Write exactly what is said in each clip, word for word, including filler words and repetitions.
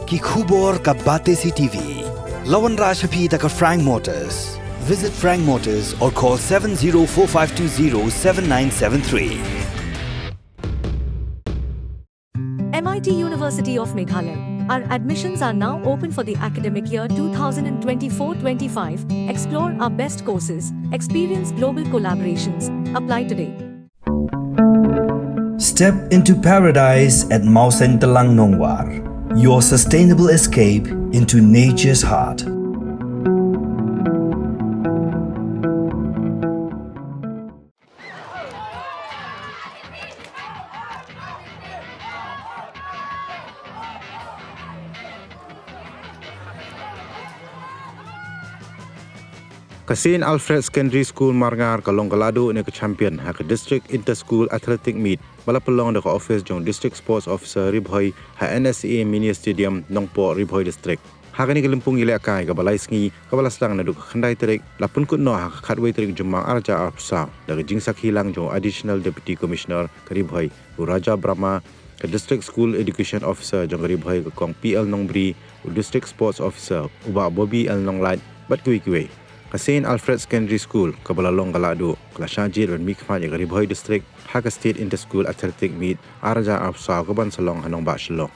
Ki khubor ka Batesi TV. La wanrah sha phi da ka Frank Motors. Visit Frank Motors or call seven zero four five two zero seven nine seven three. M I T University of Meghalaya. Our admissions are now open for the academic year two thousand twenty-four twenty-five. Explore our best courses, experience global collaborations. Apply today. Step into paradise at Mawsyntelang Nongwar, your sustainable escape into nature's heart. Ka Saint Alfred Secondary School Marngar ka long ka la duh ne ka champion ha ka District Inter School Athletic Meet ba la pynlong da ka office jong District Sports Officer Ri Bhoi ha N S A A Mini Stadium, Nongpoh, Ri Bhoi District. Ha kane ka lympung ïalehkai kaba lai sngi kaba la sdang naduh ka khyndai tarik, la pynkut noh ha ka khatwei tarik Jymmang arhajar arphew saw da ka jingsakhi lang jong u Additional Deputy Commissioner ka Ri Bhoi, u Raja Brahma, ka District School Education Officer jong ka Ri Bhoi ka Kong P L Nongbri, u District Sports Officer u Bah Bobby L Nonglait bad kiwei kiwei. Ka Saint Alfred Secondary School kaba la long ka la duh ka la shah jied ban mihkhmat ïa ka Ri Bhoi District ha ka State Inter School Athletic Meet arhajar arphew saw kaban sa long ha nongbah Shillong.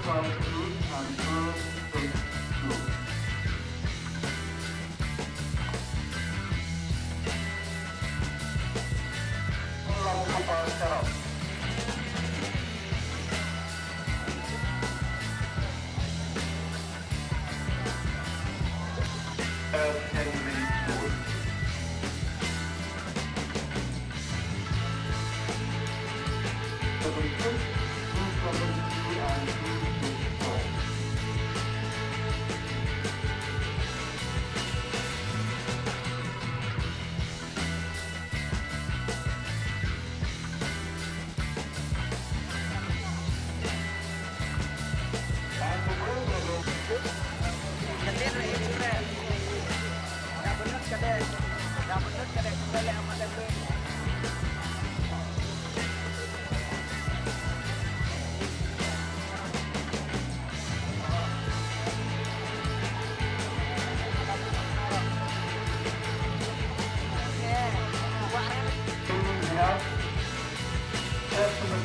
five eight and four six two.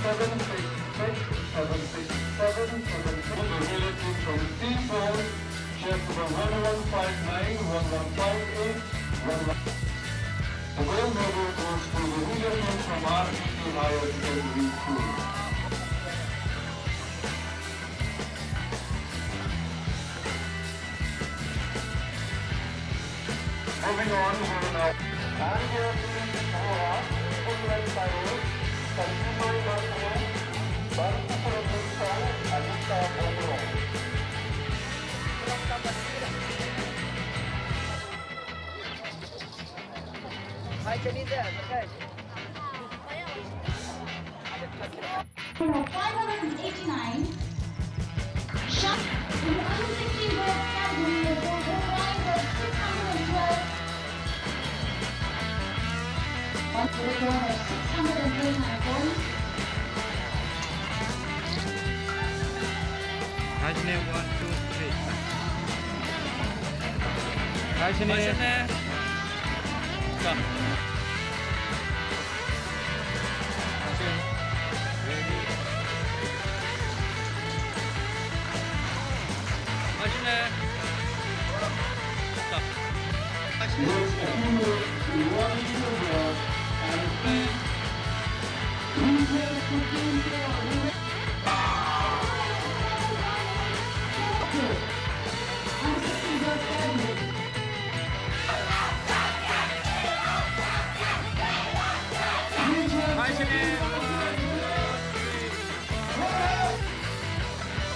Seven six six, seven six seven, seven six. Available from T four, check number one one five nine, one one five eight, one one. The gold medal goes to the William from R P T Higher Secondary School. Moving on, we will now. And here is Roa, Putland Cyrus, Sanjimai Martin, Bharati Purapitsa, Anita Bongro. Hi, Kenny there, okay. Number five hundred eighty-nine, shot in the under sixteen boys category with a total prize of six hundred twelve. One total of six hundred thirty-nine points. Hi, Shane, one, two, three. Hi, Shane. Hi, Shane. Stop. Hi, Shane.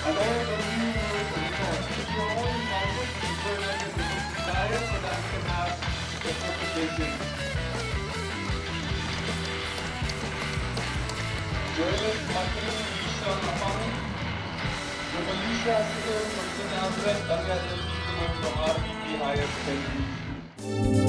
And all the new rules and laws, if you're all invited, if you're like a desire for that, you can have the photo session. Joyce Makri, Isha Apang, Revelisha Sikil from Saint Alfred, Dalia L P School from R P P Higher Secondary School.